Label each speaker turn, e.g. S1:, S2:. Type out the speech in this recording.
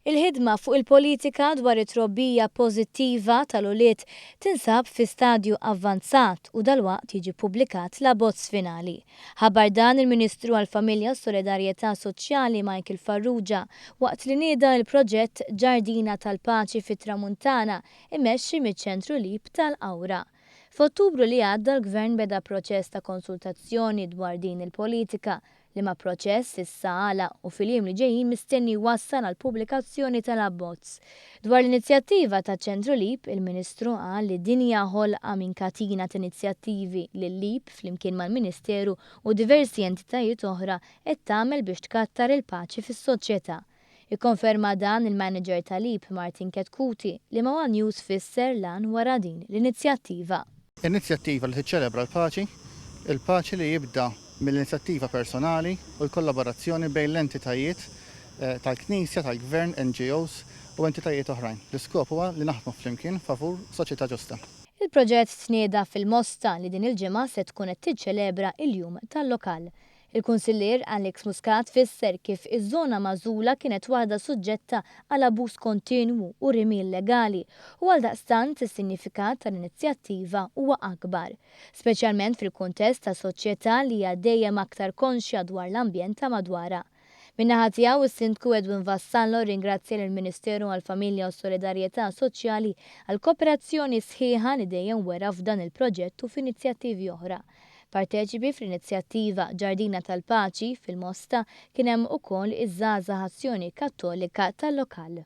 S1: Il-ħidma fuq il-politika dwar it-trobbija pożittiva tal-ulied tinsab fi stadju avvanzat u dalwaqt jiġi ppubblikat l-abbozz finali. Ħabbar dan il-Ministru għall-Familja u Solidarjetà Soċjali Michael Farrugia waqt li nieda l-proġett Ġardina tal-Paċi fit-Tramuntana immexxi miċ-Ċentru Leap tal-Qawra. F'Ottubru li għadda l-Gvern beda proċess ta' konsultazzjoni dwar din il-politika, liema proċess issa għalaq u fil-jiem li ġejjin mistenni jwassal għall-pubblikazzjoni tal-abbozz. Dwar l-inizjattiva taċ-Ċentru Leap, il-Ministru qal li din hija ħolqa minn katina ta' inizjattivi li l-Leap flimkien mal-Ministeru u diversi entitajiet oħra qed tagħmel biex tkattar il-paċi fis-soċjetà. Ikkonferma dan il-manager ta' Leap Martin Chetcuti li ma' one News fisser l-għan wara din l-inizjattiva.
S2: Inizjattiva li tiċċelebra l-paċi, il-paċi li jibda mill-inizjattiva personali u l-kollaborazzjoni bejn l-entitajiet tal-Knisja, tal-Gvern, NGOs u entitajiet oħrajn. L-iskop huwa li naħdmu flimkien favur soċjetà ġusta.
S1: Il-proġett tnieda fil-Mosta li din il-ġimgħa se tkun qed tiċċelebra il-Jum tal-Lokal. Il-Kunsillier Alex Muscat fisser kif iż-żona magħżula kienet waħda suġġetta għal abbuż kontinwu u rimi illegali u għaldaqstant is-sinjifikat tal-inizjattiva huwa akbar. Speċjalment fil-kuntest ta' soċjetà li hija dejjem aktar konxja dwar l-ambjent ta' madwarha. Min-naħa tiegħu is-Sindku Edwin Vassallo rringrazzja lill-Ministeru għall-Familja u Solidarjetà Soċjali għal kooperazzjoni sħiħa li dejjem wera f'dan il-proġett u f'inizjattivi oħra. Parteċipi fl-inizjattiva Ġardina tal-Paċi fil-Mosta kien hemm ukoll iż-Żgħażagħ Azzjoni Kattolika tal-lokal.